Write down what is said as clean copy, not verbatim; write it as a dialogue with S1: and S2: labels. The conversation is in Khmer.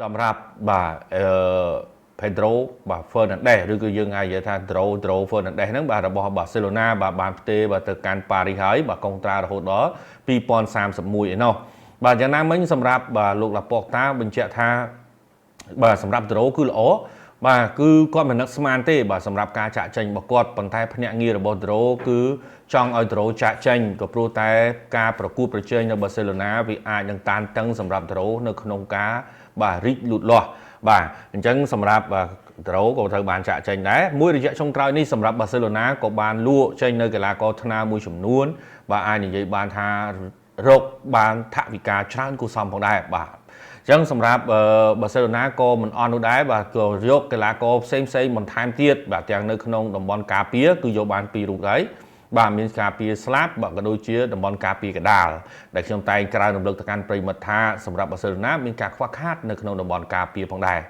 S1: សម្រាប់បាទអឺ Pedro បាទ Fernandes ឬក៏យើងអាចនិយាយថា Dro Fernandes ហ្នឹងបាទរបស់បាសេឡូណាបាទបានផ្ទេរបាទទៅកាន់ប៉ារីសហើយបាទកុងត្រារហូតដល់2031ឯណោះបាទយ៉ាងណាមិញសម្រាប់បាទលោកឡាប៉ូតាបញ្ជាក់ថាបាទសម្រាប់ Dro គឺល្អបាទគឺគាត់មិននឹកស្មានទេបាទសម្រាប់ការចាក់ចេញរបស់គាត់ប៉ុន្តែភ្នាក់ងាររបស់ Dro គឺចង់ឲ្យ Dro ចាក់ចេញក៏ព្រោះតែការប្រកួតប្រជែងនៅបាសេឡូណាវាអាចនឹងតានតឹងសម្រាប់ Dro នៅក្នុងការបាទរីកលូតលាស់បាទអញ្ចឹងសម្រាប់បាទដ្រូក៏ត្រូវបានចាក់ចេញដែរមួយរយៈចុងក្រោយនេះសម្រាប់បាសេឡូណាក៏បានលក់ចេញនៅកីឡាករថ្នាលមួយចំនួនបាទអាចនិយាយបានថារកបានថវិកាច្រើនគួរសមផងដែរបាទអញ្ចឹងសម្រាប់បាសេឡូណាក៏មិនអន់នោះដែរបាទក៏យកកីឡាករផ្សេងផ្សេងបន្ថែមទៀតបាទទាំងនៅក្នុងតំបន់ការពារគឺយកបានពីររូបហើយបាទមានការពារស្លាប់បាទក៏ដូចជាតំបន់ការពារកដាលដែលខ្ញុំតែងក្រើនរំលឹកទៅកាន់ប្រិយមិត្តថាសម្រាប់បាសេឡូណាមានការខ្វះខាតនៅក្នុងតំបន់ការពារផងដែរ។